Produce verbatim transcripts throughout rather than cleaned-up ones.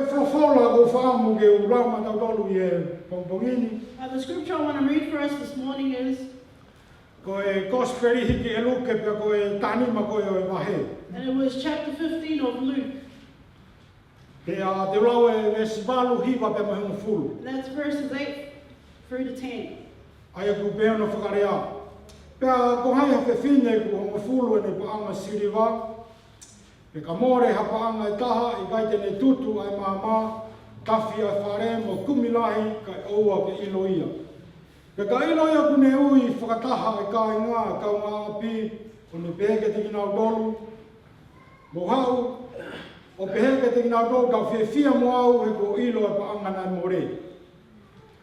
Folofola ʻoku ou fakaʻamu ke u lau maʻatautolu ʻi he pongipongi ni. Uh, the scripture I want to read for us this morning is Ko e Kosipeli hiki ʻe Luke pea ko e taha nima ko ē ʻo e vahe. And it was chapter fifteen of Luke. Pea te u lau e veesi valu, hiva pea mo e hongofulu. And that's verses eight through to ten. ʻA ia ʻoku pehē hono fakalea. Pea ko hai ha fefine ʻoku hongofulu ʻene paʻanga siliva, pea ka mole ha paʻanga ʻe taha, ʻikai te ne tutu ʻa e maama, tafi ʻa e fale mo kumi lahi kae ʻoua ke ʻilo ia. Pea ka ʻilo ia ʻoku ne ui fakataha ʻa e kāinga, kaungāʻapi, ʻo ne pehē kiate kinautolu, Mou haʻu, ʻo pehē kiate kinautolu, Tau fiefia mo au he kuo ʻilo ʻa e paʻanga naʻe mole.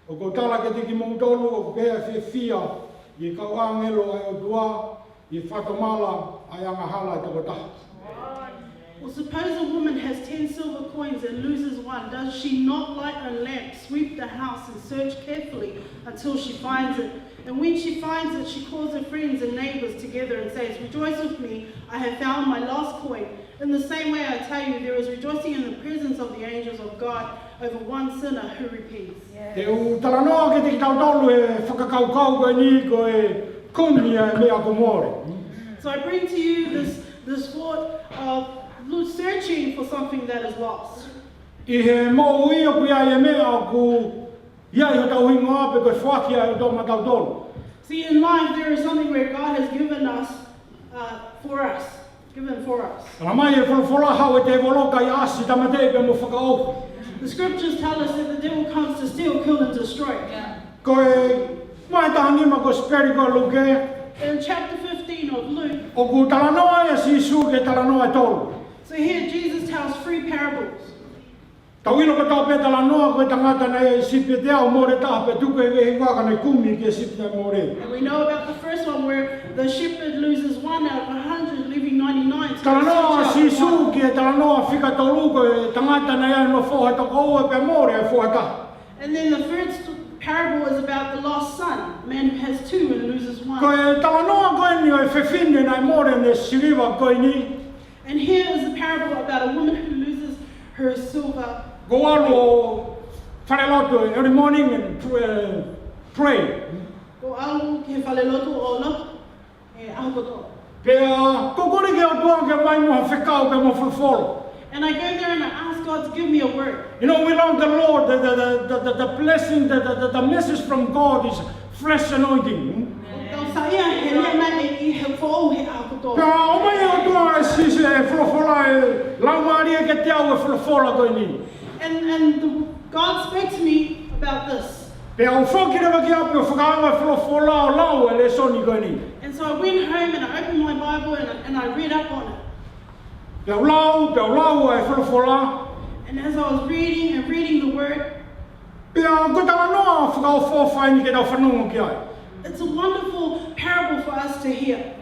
ʻOku ou tala kiate kimoutolu, ʻoku pehē ʻa e fiefia ʻi he kau ʻāngelo ʻa e ʻOtua, ʻi he fakatomala ʻa e angahala ʻa e tokotaha. Or suppose a woman has ten silver coins and loses one. Does she not light a lamp, sweep the house, and search carefully until she finds it? And when she finds it, she calls her friends and neighbors together and says, 'Rejoice with me, I have found my lost coin.' In the same way, I tell you, there is rejoicing in the presence of the angels of God over one sinner who repents." Te u talanoa kiate kitautolu e fakakaukau ko eni ko e kumi ʻa e meʻa kuo mole. So I bring to you this, this thought of lo-, searching for something that is lost. ʻI he moʻui ʻoku ʻi ai e meʻa ʻoku ʻi ai hotau hingoa pe ko e foaki ʻa e ʻOtua maʻatautolu. See, in life, there is something where God has given us, uh, for us, given for us. Talamai ʻe he folofola, haʻu e tēvolo kae ʻasi, tāmateʻi pea mo fakaʻofa. The scriptures tell us that the devil comes to steal, kill, and destroy. Ko e vahe taha nima Kosipeli ko Luke. In chapter fifteen of Luke, ʻOku talanoa ʻa Sīsū ki he talanoa ʻe tolu. So here Jesus tells three parables. Tau ʻilo kotoa pē talanoa ko e tangata naʻe ʻi ai e sipi ʻe teau, mole taha pea tuku ʻe he vehiga ka ne kumi ki he sipi naʻe mole. And we know about the first one where the shepherd loses one out of a hundred, leaving ninety-nine to go search out the one. Talanoa ʻa Sīsū ki he talanoa fika tolu ko e tangata naʻe ʻi ai hono foha toko ua pea mole ʻa e foha ʻe taha. And then the first parable is about the lost son, a man who has two and loses one. Ko e talanoa ko eni ʻo e fefine naʻe mole ʻene siliva ko eni. And here is a parable about a woman who loses her silver. Ko e ʻalu ʻo falelotu early morning and pr-, uh, pray. Ko e ʻalu ki he falelotu ʻo lotu he ʻaho kotoa. Pea ko e kole ki he ʻOtua ke ʻomai mo ha fekau pea mo ha folofola. And I go there and I ask God to give me a word. You know, we love the Lord, the, the, the, the, the blessing, the, the, the, the message from God is fresh anointing. Tau saiʻia he lea mai ʻi he foʻou he ʻaho kotoa. Pea ʻomai ʻe he ʻOtua ʻa e sisi e folofola ʻe laumālie kiate au e folofola ko eni. And, and the, God spoke to me about this. Pea u foki leva ki ʻapi ʻo fakaava e folofola ʻo lau e lēsoni ko eni. And so I went home and I opened my Bible and I, and I read up on it. Pea u lau, pea u lau e folofola. And as I was reading and reading the word, Pea ko e talanoa fakaʻofoʻofa eni ke tau fanongo ki ai. It's a wonderful parable for us to hear.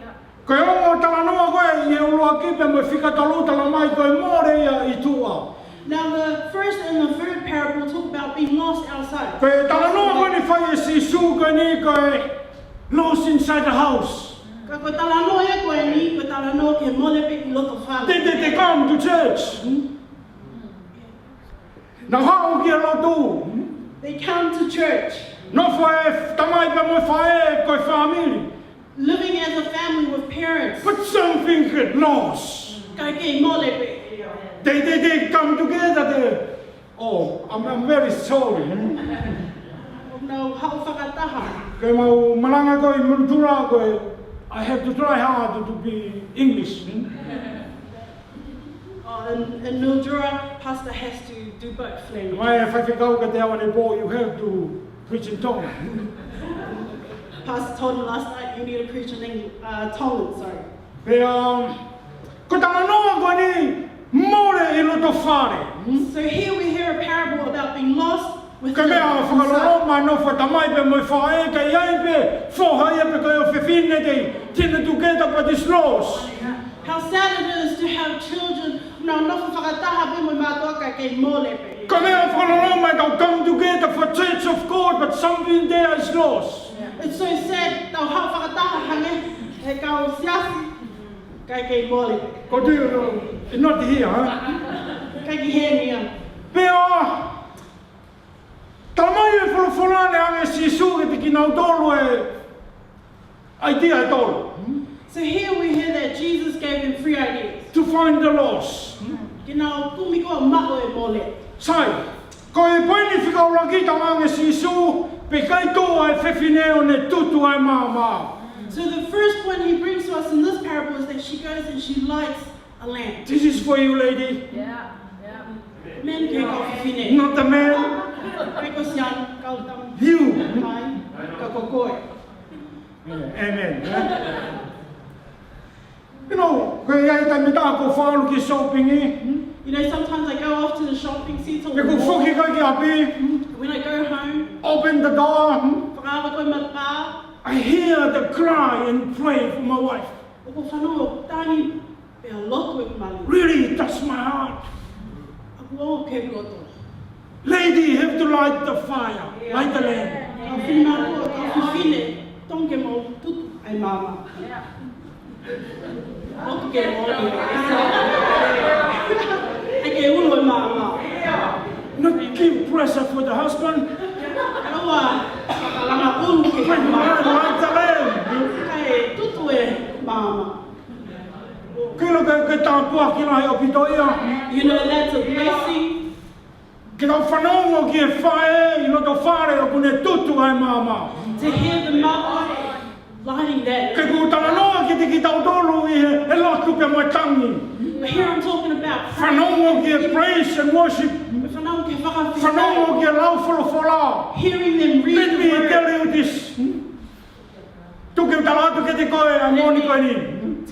Ko e ongo talanoa ko ē ʻi he ʻuluaki pea mo e fika tolu talamai ko e mole ia ʻi tuʻa. Now, the first and the third parable talk about being lost outside. Ko e talanoa ko eni fai ʻe Sīsū ko eni ko e lost inside the house. Ka ko e talanoa ia ko eni, ko e talanoa ke mole pē ʻi loto fale. They, they, they come to church. Nau haʻu ki he lotu. They come to church. Nofo e tamai pea mo e faʻē ko e fāmili. Living as a family with parents. But something get lost. Kae kei mole pē. They, they, they come together there. Oh, I'm, I'm very sorry. Nau haʻu fakataha. Ke mau malanga ko ē ʻi Mildura ko ē, I have to try hard to be English. Oh, in, in Mildura, pastor has to do both languages. Mai e faifekau kiate au ʻanepō, you have to preach in Tongan. Pastor told him last night, "You need to preach in English, uh, Tongan, sorry." Pea, um, ko e talanoa ko eni mole ʻi loto fale. So here we hear a parable about being lost with the, inside. Ko e meʻa fakaloloma, nofo e tamai pea mo e faʻē, ka ʻi ai pē foha ia pe ko e ʻofefine kei tino together but is lost. How sad it is to have children, nau nofo fakataha pē mo e mātuʻa kae kei mole pē. Ko e meʻa fakaloloma ʻetau come together for church of God, but something there is lost. It's so sad, tau haʻu fakataha hangē he kau siasi, kae kei mole. Ko tu, not here, huh? Kae kei heni ia. Pea Sīsū kiate kinautolu e idea ʻe tolu. So here we hear that Jesus gave them three ideas. To find the lost. Ke nau kumi ko ē ʻoku maʻu e mole. Sai, ko e poini fika ʻuluaki, talamai ʻe Sīsū, pea ʻikai tuʻu ʻa e fefine ʻo ne tutu ʻa e maama. So the first point he brings to us in this parable is that she goes and she lights a lamp. This is for you, lady. Men, ke kau fefine. Not the man. Pea ko sian kau tam. You. Kai, ka ko koe. Amen. You know, ko e ʻi ai e taimi ʻe taha ʻoku ou falu ki shopping ʻi. You know, sometimes I go off to the shopping centre or Pea ʻoku ou the mall. Foki ko ē ki ʻapi. When I go home, Open the door. Whakaava ko ē matapā. I hear the cry and pray for my wife. ʻOku ou fanongo tangi pea lotu e mali. Really touch my heart. ʻOku ʻoange ki he loto. Lady, you have to light the fire. Light the lamp. Kau fefine, kau fefine, tonu ke mau tutu ʻa e maama. Lotu ke mau ni. ʻAi ke ulu e maama. Not give pressure for the husband. Kau ʻoua, fakalanga ulu ki he When the maama. Man light the lamp. Kae tutu e maama. Ke lo ke ke tāpuaki lahi ʻaupito ia. You know, that's a blessing. Ke tau fanongo ki he faʻē ʻi loto fale ʻoku ne tutu ʻa e maama. To hear the mother lighting that. Ke u talanoa kiate kitautolu ʻi he, he lotu pea mo e tangi. But here I'm talking about Fanongo ki he praise and worship. Fanongo ki he fakafetaʻi. Fanongo ki he lau folofola. Hearing them read Let the me word. Tell you this. Tuku ke u tala atu kiate koe ʻa e moʻoni ko eni.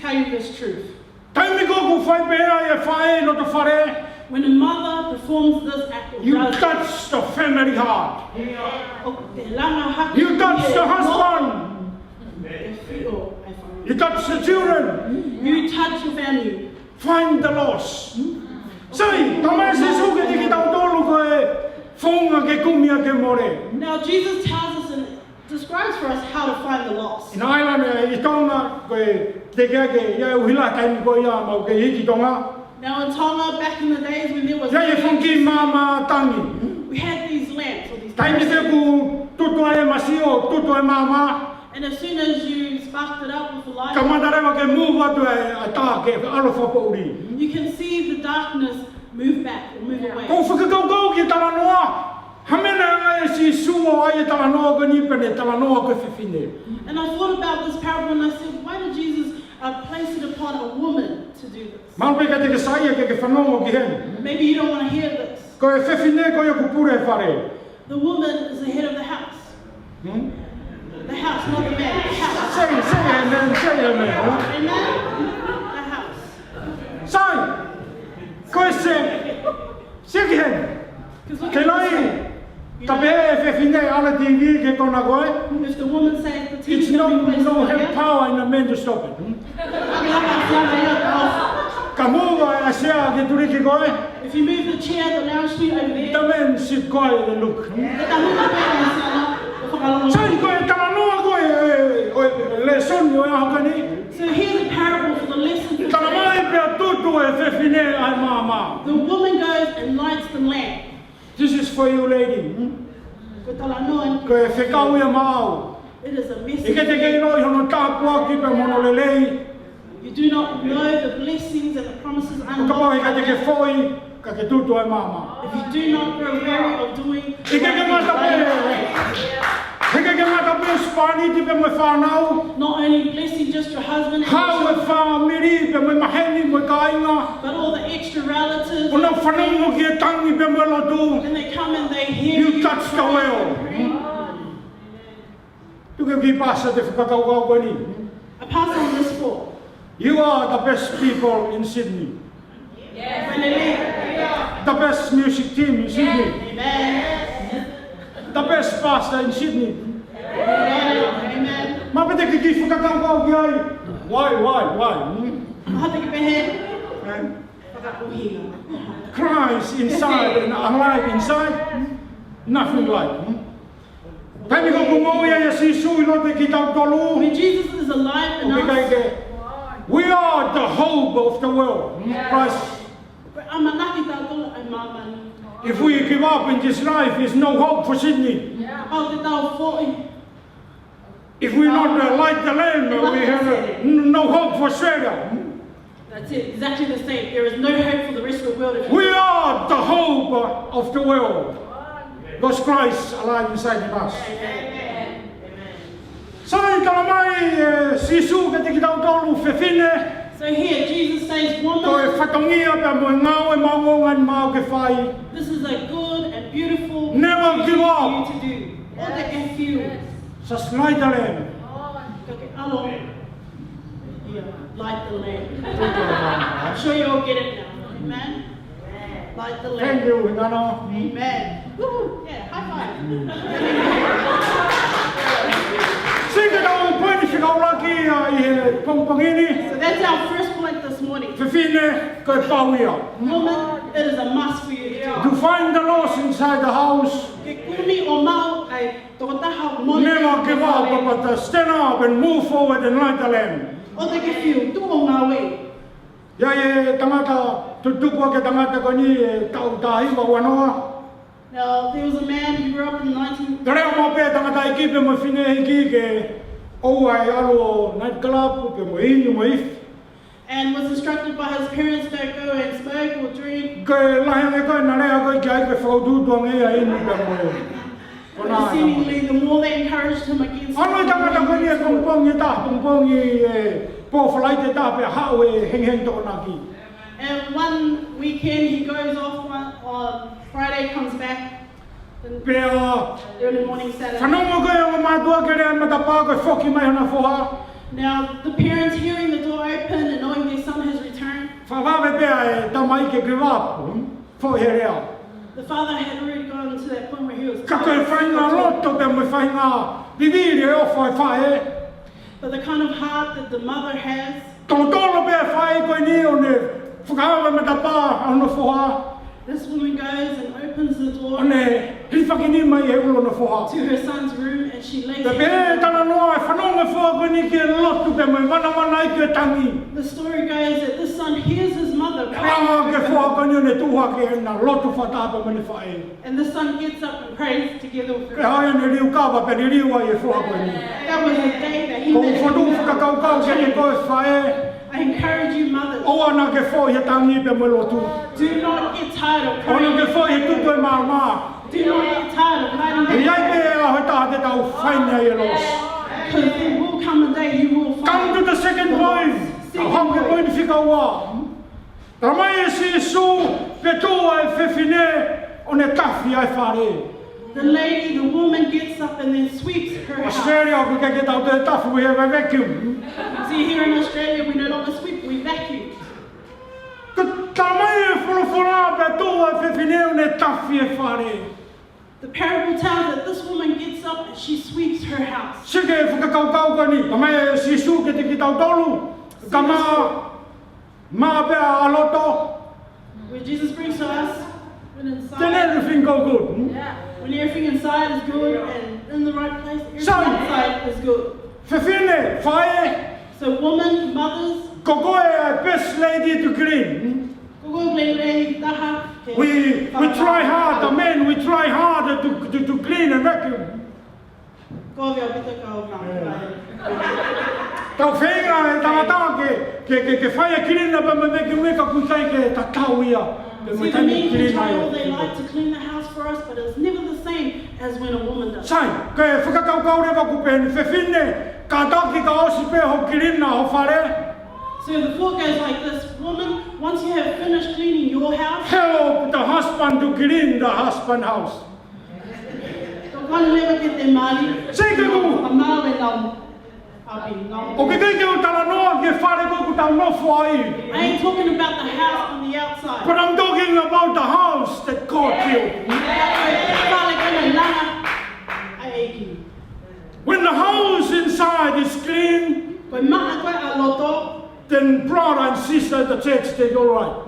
Tell you this truth. Taimi ko ē ʻoku fai pehē ai e faʻē ʻi loto fale. When a mother performs this act or You does, touch the family heart. ʻoku te langa hake You touch ki he the husband. Te fio ai fanga. You touch the children. You touch your family. Find the lost. Sai, talamai ʻe Sīsū kiate kitautolu ko e founga ke kumi ʻaki e mole. Now Jesus tells us and describes for us how to find the lost. ʻI Ireland, ʻi Tonga, ko e tekeake, ʻi ai e ʻuhila taimi ko ia mau kei hiki Tonga. Now in Tonga, back in the days when there was ʻI ai e fanga kiʻi maama tangi. We had these lamps or these Taimi ko ē ʻoku tutu ai e masiʻi ʻo tutu ai e maama. And as soon as you sparked it up with the light, Kamata leva ke move atu e tā ke ʻalu fakapoʻuli. You can see the darkness move back or move away. Ko e fakakaukau ki he talanoa, hā e meʻa naʻe ʻai ʻe Sīsū ʻo ʻai e talanoa ko eni pea ne talanoa ki he fefine. And I thought about this parable and I said, why did Jesus uh, place it upon a woman to do this? Mahalo pē ʻikai te ke saiʻia ke ke fanongo ki heni. Maybe you don't want to hear this. Ko e fefine ko ia ʻoku pule e fale. The woman is the head of the house. Hmm? The house, not the man. The house. Say, say amen, say amen. Huh? Amen? The house. Sai, ko e se, se ki heni. Ke lai, ta pehē e fefine ʻalu ki he T V ke kona ko ē. If the woman says the It's T V no, can be placed no over have here, power in the man to stop it. Hmm? ʻAki laka ʻa e siana ia ʻo off. Ka move ʻa e sea ke tuliki ko ē. If you move the chair, the lounge suite over there, The man sit quiet and look. Hmm? ʻe tamutu pē ʻa e siana ʻo fakalongo. Sai ko e talanoa ko ē, e, e, e, lēsoni ʻo e ʻaho ko eni. So here's a parable for the lesson for today. Talamai pea tutu e fefine ʻa e maama. The woman goes and lights the lamp. This is for you, lady. Hmm? Ko e talanoa ni. Ko e fekau ia maʻau. It is a message. ʻIkai te ke ʻilo ʻi hono tāpuaki pea mo hono lelei. You do not know the blessings and the promises Kapau ʻikai te ke unlocked. Foʻi, ka ke tutu ʻa e maama. If you do not grow weary of doing ʻIkai ke ngata pē. ʻIkai ke ngata pē spāniti pea mo e fānau. Not only blessing just your husband and Hau e your children, fāmili pea mo e maheni mo e kāinga. but all the extra relatives. ʻO nau fanongo ki he tangi pea mo e lotu. And they come and they hear You you touch the pray world. and pray. Tuku ke u kiʻi pasa atu e fakakaukau ko eni. I pass on this thought. You are the best people in Sydney. Hallelujah. The best music team in Sydney. Amen. The best pastor in Sydney. Amen. Mahalo pē te ke kiʻi fakakaukau ki ai. Why, why, why? Hmm? Mahalo te ke pehē, Eh? fakaʻuhinga. Christ inside and alive inside. Nothing like. Hmm? Taimi ko ē ʻoku moʻui ai ʻa Sīsū ʻi loto ʻiate kitautolu. When Jesus is alive in ʻOku ʻikai us, ke. We are the hope of the world. Hmm? Christ. ko e ʻamanaki tautolu ʻa e māmani. If we give up in this life, there's no hope for Sydney. Kapau te tau foʻi. If we not, uh, light the lamp, uh, we have, uh, n-, no hope for Australia. That's it, exactly the same. There is no hope for the rest of the world if we are the hope, uh, of the world. Because Christ alive inside in us. Amen. Sai, talamai ʻe Sīsū kiate kitautolu fefine. So here Jesus says, woman, ko e fatongia pea mo e ngāue maʻongoʻonga eni maʻau ke fai. This is a good and beautiful thing for you to do. Never give up. ʻOua te ke fiu. Just light the lamp. Okay, alo. Yeah, light the lamp. I'm sure you all get it now. Amen. Light the lamp. Thank you, Hingano. Amen. Woo! Yeah, high five. Sai, ko e poini fika ʻuluaki ia ʻi he pongipongi ni. So that's our first point this morning. Fefine, ko e pau ia. Woman, it is a must for you to do. To find the lost inside the house. Ke kumi ʻo maʻu ai tokotaha mole. Never give up, but, uh, stand up and move forward and light the lamp. ʻOua te ke fiu, tuʻu ʻo ngāue. ʻI ai e tangata, tutupu ʻa e tangata ko eni ʻi he taʻu taha hiva ua noa. Now, there was a man who grew up in nineteen Tau lea maʻu pē tangataʻeiki pea mo e fineʻeiki ke ʻoua ʻe ʻalu ʻo night club pea mo e inu mo e ifi. And was instructed by his parents, "Don't go and smoke or drink." Ko e lahi ange ko ē naʻe lea ko ē ki ai ke fakautuutu ange ia inu pea mo e. Ko ena. And seemingly, the more they encouraged him against it, the more he went to it. ʻAlu e tangata ko eni he pongipongi ʻe taha, pongipongi ʻe pō Falaite ʻe taha pea haʻu e hengihengi Tokonaki. And one weekend he goes off one, on Friday, comes back in Pea early morning Saturday. Fanongo ko ē ongo mātuʻa ki he lea ʻa e matapā ko e foki mai hono foha. Now, the parents hearing the door open and knowing their son has returned. Fakavave pē ʻa e tamai ke give up, hmm? Foʻi he lea. The father had already gone to that point where he was tired. Ka ko e faʻahinga loto pea mo e faʻahinga vivili e ʻofa ʻa e faʻē. But the kind of heart that the mother has. Tolotolo pē ʻa e faʻē ko eni ʻo ne fakavave matapā ʻa hono foha. This woman goes and opens the door. ʻO ne hilifaki nima ʻi he ʻulu hono foha. To her son's room and she lays hands on him. Pea pehē talanoa ʻe fanongo e foha ko eni ki he lotu pea mo e manamanaʻi ki he tangi. The story goes that this son hears his mother praying over him. Langa e foha ko eni ʻo ne tuʻu hake ʻo ne lotu fakataha pea mo ʻene faʻē. And the son gets up and prays together with her. Pea ʻalu ʻo ne liukava pea liliu ai e foha ko eni. That was a day that he made a miracle. Ko u fotu fakakaukau kiate koe faʻē. I encourage you, mothers. ʻOua naʻa ke foʻi he tangi pea mo e lotu. Do not get tired of praying. ʻOua naʻa ke foʻi he tutu e maama. Do not get tired of lighting the candle. ʻE ʻi ai pē ʻaho ʻe taha te tau find ai e lost. 'Cause there will come a day you will find. Come to the second point. Second point. Hau ki he poini fika ua. Talamai ʻe Sīsū, pea tuʻu ʻa e fefine ʻo ne tafi ʻa e fale. The lady, the woman gets up and then sweeps her house. Australia, ʻoku ʻikai ke tau toe tafi, we have a vacuum. See, here in Australia, we no longer sweep, we vacuum. Ka talamai ʻe he folofola pea tuʻu ʻa e fefine ʻo ne tafi e fale. The parable tells that this woman gets up and she sweeps her house. Sio ki he fakakaukau ko eni, talamai ʻe Sīsū kiate kitautolu, ka mā, mā pē ʻa loto. When Jesus brings to us, when inside, then everything go good, hmm? When everything inside is good and in the right place, everything outside is good. Fefine, faʻē. So woman, mothers, ko koe ʻa e best lady to clean, hmm? Ko koe lelei taha ke We, we try hard, the men, we try hard to, to, to clean and vacuum. Ko vea pita kau na. Tau feinga e tangata ke, ke, ke, ke fai e clean up pea mo e vacuum ka ʻoku ʻikai ke tatau ia. Pea mo e taimi clean up. See, the men can try all they like to clean the house for us, but it's never the same as when a woman does. Sai, ko e fakakaukau leva ʻoku pehē ni fefine, kātaki ka ʻosi pē hoʻo clean ʻa ho fale. So the thought goes like this, woman, once you have finished cleaning your house, help the husband to clean the husband house. Tokoni leva ke te mali. Sai, ke ku. Ka mau e lau. Abi, lau. ʻOku ʻikai ke u talanoa ki he fale ko ē ʻoku tau nofo ai. I ain't talking about the house on the outside. But I'm talking about the house that God built. Fale ko ē naʻe langa ʻe he ʻEiki. When the house inside is clean, ko e maʻa ko ē ʻa loto, then brother and sister in the church, they all right.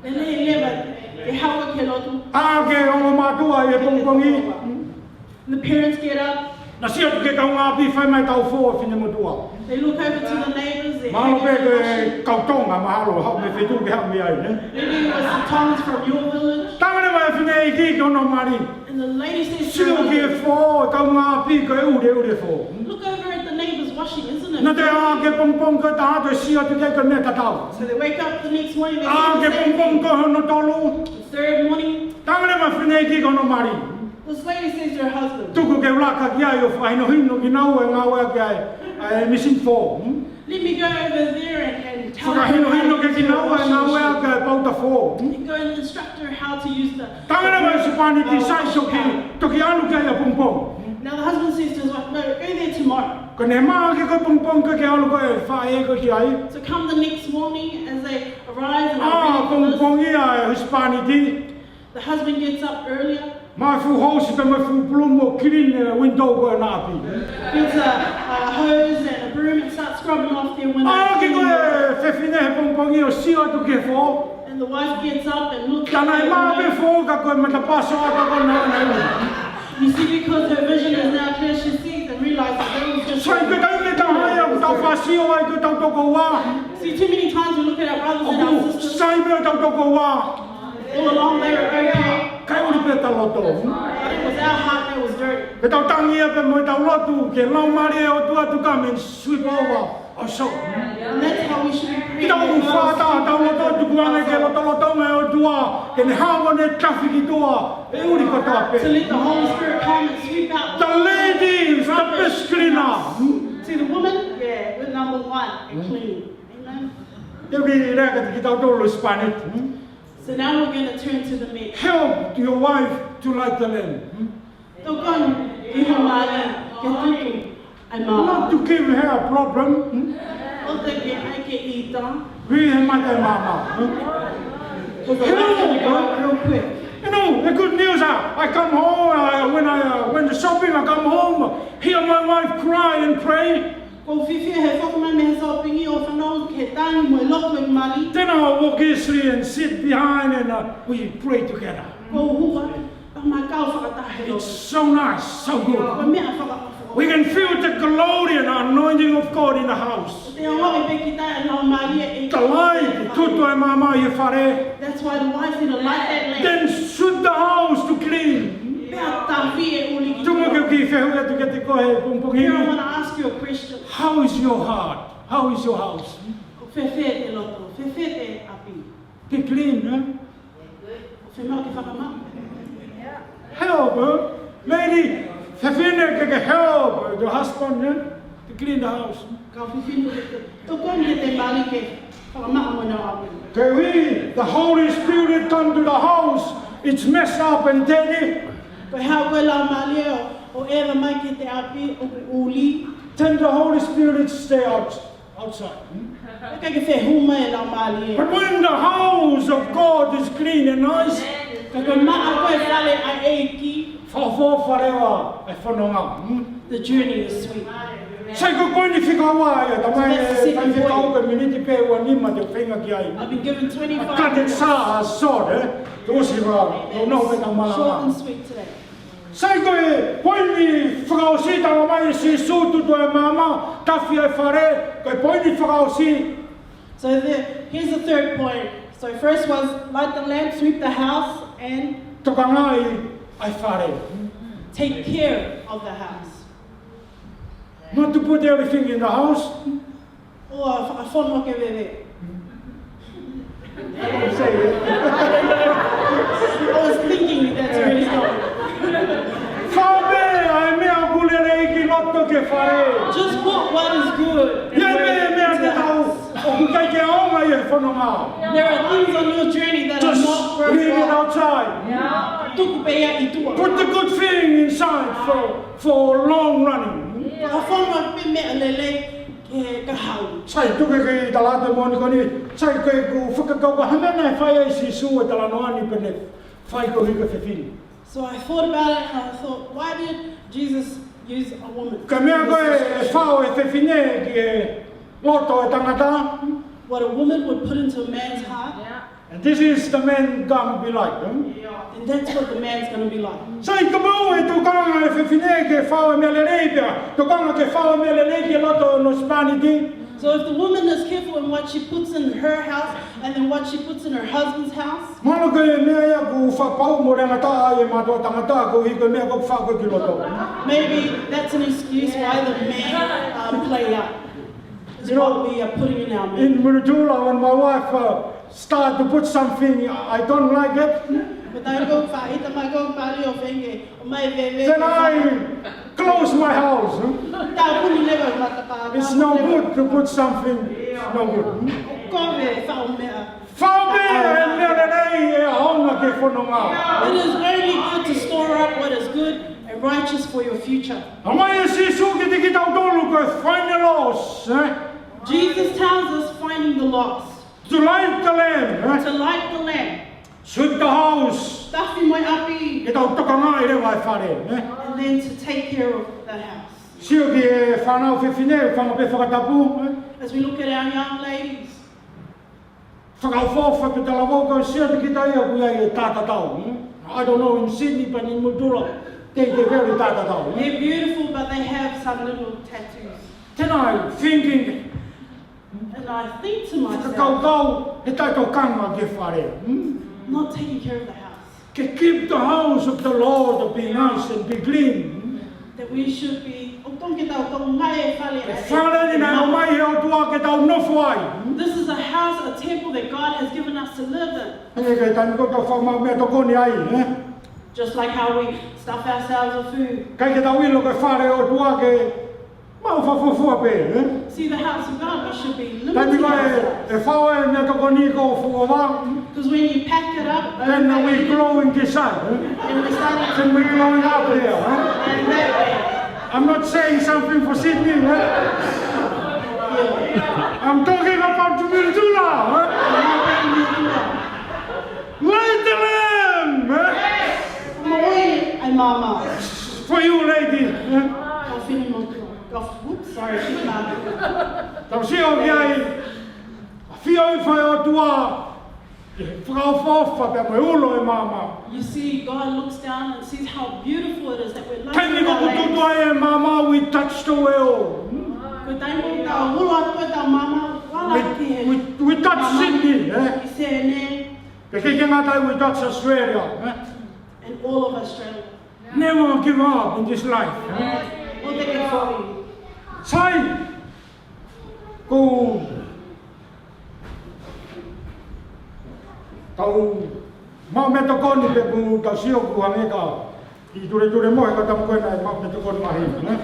Then they never, they help with lotu. ʻA e ongo mātuʻa ʻi he pongipongi. The parents get up. Naʻa sio ki he kaungāʻapi, fai mai tau fō ʻa e finemotuʻa. They look over to the neighbors. Mahalo pē ko e kau Tonga, mahalo, haʻu mei he feituʻu ʻoku ke haʻu mei ai, ne? Maybe it was the Tongans from your village. Talamai Fefine ʻeke ki hono mali. And the lady says to her husband, "Sio ki he fō, kaungāʻapi ko e ʻuliʻuli e fō." "Look over at the neighbor's washing, isn't it?" Naʻe ʻā ki he pongipongi ko ē taha atu ʻo sio atu ki ai ko e meʻa tatau. So they wake up the next morning, they see the same thing. ʻĀ ki he pongipongi ko hono tolu. The third morning, Talaange mai e fefine ʻeke ki hono mali. This lady says to her husband, "Tuku ke u laka ki ai ʻo fakahinohino kinaua e ngāueʻaki ʻa e, ʻa e mīsini fō. Hmm? Let me go over there and, and tell her how to use the washing machine. Fakahinohino kiate kinaua e ngāueʻaki ʻa e pauta fō. Hmm? And go and instruct her how to use the, the washing machine." Talaange mai e husepāniti, "Sai, toki, toki ʻalu ki ai ʻapongipongi." Now the husband says to his wife, "No, go there tomorrow." Ko ʻene maʻu ʻaki ko ē pongipongi ko ē ke ʻalu ko ē e faʻē ko ē ki ai. So come the next morning as they arise and are ready for this, ʻĀ pongipongia e husepāniti. The husband gets up earlier. Maʻu e fuʻu hose pea mo e fuʻu pulumu ʻo clean e window ko ē ʻo ʻena ʻapi. Gets a, a hose and a broom and starts scrubbing off their window, cleaning it. ʻĀ ki ko ē e fefine he pongipongi ʻo sio atu ki he fō. And the wife gets up and looks at the window. Ka naʻe maʻu pē e fō ka ko e matapā ʻoku ʻoatu ko ē ʻa e ʻū. You see, because her vision is now clear, she sees and realizes that it was just a mistake. Sai, ko e taimi ʻe taha ia ʻoku tau faʻa sio ai ko ʻetau toko ua. See, too many times we look at our brothers and our sisters. ʻOku sai pē ʻetau toko ua. All along they were okay. Kae ʻuli pē ʻetau loto. But it was our heart that was dirty. Pea tau tangi ia pē mo ʻetau lotu ki he Laumālie ʻo e ʻOtua to come and sweep over our soul. And that's how we should be praying. Ke tau fakataha ʻetau loto, tukuange ki he lotolotonga ʻo e ʻOtua ke ne hao ʻo ne tafi ki tuʻa e ʻuli kotoa pē. To let the Holy Spirit come and sweep out the rubbish. The lady is the best cleaner. See, the woman, yeah, we're number one at cleaning. Amen. Te u kiʻi lea kiate kitautolu Spanish. Hmm? So now we're gonna turn to the men. Help your wife to light the lamp. Hmm? Tokoni ki ho mali ke tutu ʻa e māmā. Not to give her a problem. Hmm? ʻOua te ke ʻai ke ʻita. Vihi he mata e māmā. Hmm? Because the wife's gonna go out real quick. You know, the good news, I, I come home, I, when I, uh, went to shopping, I come home, hear my wife cry and pray. Ko e fiefia he foki mai mei he sōpingi ʻo fanongo ki he tangi mo e lotu ʻa e mali. Then I walk easily and sit behind and, uh, we pray together. Ko u hū atu, pea mau kau fakataha he lotu. It's so nice, so good. Ko e meʻa fakaʻofoʻofa. We can feel the glory and anointing of God in the house. Te ongoʻi pē kita e laumālie ʻa e ʻEiki. The light, tutu e māmā ʻi he fale. That's why the wife need to light that lamp. Then sweep the house to clean. Pea tafi e ʻuli ki tuʻa. Tuku ke u kiʻi fehuʻi atu kiate koe he pongipongi ni. Here I wanna ask you a question. How is your heart? How is your house? ʻOku fēfē ʻete loto? Fēfē ʻete ʻapi? Te clean, eh? ʻOku fiemaʻu ke fakamaʻa? Help, eh? Lady, fefine ke ke help, eh, your husband, eh? To clean the house. Kau fefine ke ke tokoni ki he mali ke fakamaʻa mo ʻena ʻapi. Koeʻuhi, the Holy Spirit come to the house, it's messed up and dirty. Ko e hā? Ko e laumālie ʻo, ʻo ʻeva mai ki he ʻapi ʻoku ʻuli. Then the Holy Spirit stay out, outside. Hmm? ʻIkai ke fie hū mai e laumālie. But when the house of God is clean and nice, Ka ko e maʻa ko ē e fale ʻa e ʻEiki, fakaʻofoʻofa leva e fononga. Hmm? The journey is sweet. Sai ko e poini fika ua ia, tamai. So that's the second point. Fai fika ua, ko e miniti pē ua nima te u feinga ki ai. I've been given twenty-five minutes. I cut it short, eh? Tuʻusi vau, no, no, me tau malanga. Short and sweet today. Sai ko e poini fakaʻosi, talamai ʻe Sīsū tutu e māmā, tafi e fale, ko e poini fakaʻosi. So the, here's the third point. So first was light the lamp, sweep the house, and tokangaʻi ʻa e fale. Take care of the house. Not to put everything in the house. ʻOua ʻe fakafonu ʻaki e veve. I didn't say it. I was thinking that's where he's going. Fai pē ʻa e meʻa ʻoku lelei ki loto ki he fale. Just put what is good and great into the house. ʻIo, meʻa, meʻa te tau, ʻoku ʻikai ke ʻaonga ʻi he fononga. There are things on your journey that are not worthwhile. Just leave it outside. Tuku pē ia ʻi tuʻa. Put the good thing inside for, for long running. Fakafonu pē meʻa lelei ki he kahaʻu. Sai, tuku ke u tala atu e moʻoni ko eni, sai, ko ʻeku fakakaukau, ha meʻa naʻe fai ai ʻe Sīsū e talanoa ni pea ne fai koeʻuhi ko e fefine. So I thought about it and I thought, why did Jesus use a woman? Ko e meʻa ko ē ʻe fai ʻe he fefine ki he loto ʻo e tangata. What a woman would put into a man's heart. And this is the man gonna be like, hmm? And that's what the man's gonna be like. Sai, kapau ʻe tokanga e fefine ke fai e meʻa lelei pea tokanga ke fai e meʻa lelei ki loto ʻo e husepāniti. So if the woman is careful in what she puts in her house and then what she puts in her husband's house, Ko e meʻa ia ʻoku fakapapauʻi mo e ngataʻa ʻe he mātuʻa tangata, koeʻuhi ko e meʻa ʻoku faʻa ko ē ki loto. Maybe that's an excuse why the men, um, play up. It's what we are putting in our men. In Muritula, when my wife, uh, start to put something, I don't like it. Ko taimi ʻoku faʻa ʻita mai ko ē pali ʻo feinga ʻo mai veve. Then I close my house. Tāpuni leva e matapā. It's no good to put something. It's no good. ʻOku ʻikai ke faʻa meʻa. Faʻa meʻa, e meʻa lelei ʻe ʻaonga ki he fononga. It is only good to store up what is good and righteous for your future. ʻOmai ʻe Sīsū kiate kitautolu ko e final loss, eh? Jesus tells us finding the lost. To light the lamp, eh? To light the lamp. Sweep the house. Tafi mo e ʻapi. Ke tau tokangaʻi leva e fale, eh? And then to take care of the house. Sio ki he fānau fefine, fanga pē fakatapu, eh? As we look at our young ladies. Fakaʻofoʻofa pē talavou, ka ʻoku sio atu kita ia ʻoku ʻi ai e tātatau, hmm? I don't know in Sydney, but in Muritula, they, they're very tātatau, hmm? They're beautiful, but they have some little tattoos. Then I thinking, And I think to myself, fakakaukau, he taʻetokanga ki he fale, hmm? Not taking care of the house. Ke keep the house of the Lord to be nice and be clean, hmm? That we should be, ʻoku totonu ke tau tokangaʻi e fale. E fale ni naʻe ʻomai ʻe he ʻOtua ke tau nofo ai, hmm? This is a house, a temple that God has given us to live in. ʻIkai ke taimi ko ē tau fakamaʻu meʻatokoni ai, eh? Just like how we stuff ourselves with food. ʻIkai ke tau ʻilo ko e fale ʻo e ʻOtua ke maʻu fakafuofua pē, eh? See, the house of God, we should be limiting ourselves. Taimi ko ē ʻe fai e meʻatokoni ko ē ʻo fuʻu ʻova. 'Cause when you pack it up, then we growing this side, eh? And we start to, then we growing up there, eh? And that way. I'm not saying something for Sydney, eh? Yeah. I'm talking about Muritula, eh? I'm not saying Muritula. Light the lamp, eh? Maʻu ai e maama. For you, lady, eh? Ka fini mo ka, whoops, sorry, fini mo. Tau sio ki ai, ʻafio ʻi fē ʻOtua, fakaʻofoʻofa pea mo e ulo e maama. You see, God looks down and sees how beautiful it is that we're loving our land. Taimi ko ē ʻoku tutu ai e maama, we touch the world. Ko e taimi ʻoku tau ulo atu ai ʻetau maama, ʻoku ala atu ki he maama. We, we, we touch Sydney, eh? Ki Sene. Pea ʻikai ke ngata ai, we touch Australia, eh? And all of Australia. Never give up in this life, eh? ʻOua te ke foʻi. Sai, ko e tau maʻu meʻatokoni pea kuo tau sio kuo hangē ka ʻi tuletulemohe ka tau ko ena e maʻu meʻatokoni mahino, eh?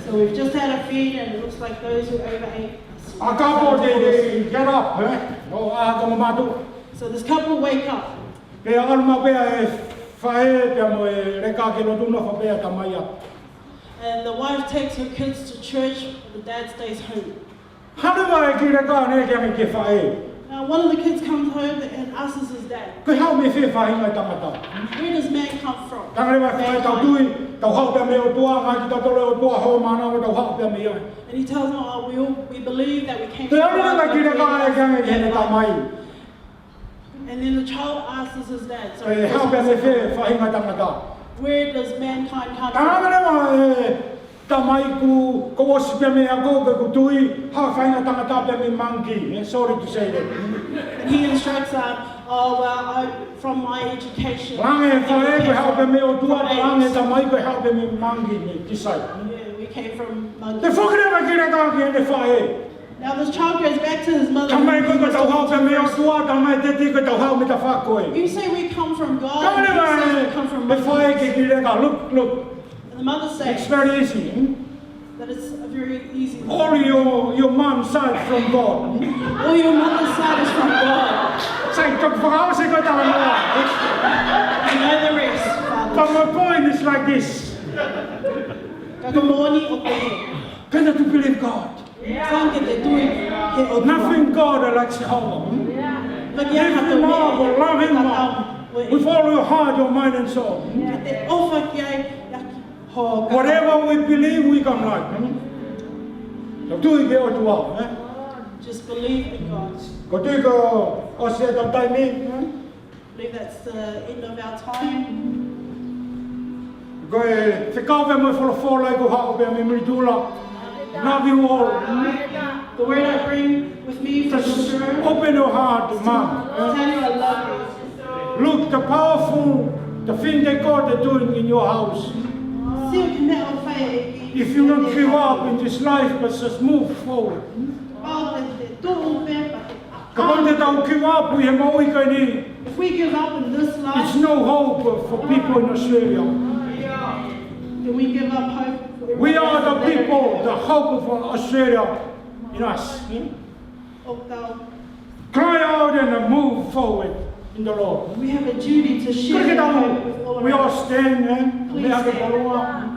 So we've just had a feed and it looks like those who overate are still. A couple, they, they get up, eh? ʻO ʻā ka mamatu. So this couple wake up. Pea ʻalu maʻu pē ʻa e faʻē pea mo e leka ki he lotu, nofo pē ʻa e tamai ʻapi. And the wife takes her kids to church, the dad stays home. Hanga leva e kiʻi leka ʻo ne ʻeke ange ki he faʻē. Now, one of the kids comes home and asks his dad, Ko e haʻu mei fē e faʻahinga ʻo e tangata? Where does man come from? Talaange leva e faʻē, tau tui, tau haʻu pē mei he ʻOtua, ngaahi kitautolu e ʻOtua, hoʻo mānava, tau haʻu pē mei ai. And he tells him, "Oh, we all, we believe that we came from God, but where does man come from?" Pea ʻalu leva e kiʻi leka ʻo ne ʻeke ange ki heʻene tamai. And then the child asks his dad, so, Ko e haʻu pē mei fē e faʻahinga ʻo e tangata? Where does mankind come from? Talaange leva e tamai, ʻOku ou ʻosi pē mei he ako, pea ʻoku ou tui, haʻu e faʻahinga ʻo e tangata pē mei he monkey, eh? Sorry to say that. And he instructs, um, "Oh, well, I, from my education, I think we came from apes." Talaange e faʻē ko e haʻu pē mei he ʻOtua, talaange e tamai ko e haʻu pē mei he monkey, mei he kisai. Yeah, we came from monkeys. Toe foki leva e kiʻi leka ki heʻene faʻē. Now this child goes back to his mother. Tamai, ko koe ko e tau haʻu pē mei he ʻOtua, tamai, te tui ko e tau haʻu mei he tafaʻaki ko ē. You say we come from God, and he says we come from monkeys. Talaange leva e faʻē ki he kiʻi leka, "Look, look. And the mother says, it's very easy, hmm? That it's a very easy thing. All your, your mom's side from God. All your mother's side is from God. Sai, toki fakaʻosi ko e talanoa. You know the rest, Father." But my point is like this. Ka ko e moʻoni ʻoku pehē. Better to believe God. Sai ke te tui he ʻOtua. Nothing God like Jehovah, hmm? Lift him up, love him up. With all your heart, your mind, and soul, hmm? Ke te ʻofa ki ai, ʻaki ho kau. Whatever we believe, we come like, hmm? Tau tui ki he ʻOtua, eh? Just believe in God. ʻOku ou tui kuo ʻosi ʻetau taimi, hmm? Believe that's the end of our time. Ko e fekau pē mo e folofola ʻoku haʻu pē mei Muritula. Love you all. The word I bring with me from the throne. Just open your heart, Mom. Tell you I love you. Look the powerful, the thing that God is doing in your house. Sio ki he meʻa ʻoku fai ʻe he ʻEiki. If you don't give up in this life, but just move forward. Kapau te te tuʻu pē, but Kapau te tau give up ʻi he moʻui ko eni, if we give up in this it's life, no hope for people in Australia. then we give up hope. We are the people, the hope of Australia in us. ʻOku tau. Cry out and move forward in the Lord. We have a duty to share Kore ke that tau, hope with all we all around. Stand, eh? Please Meʻa ke stand. Koloa.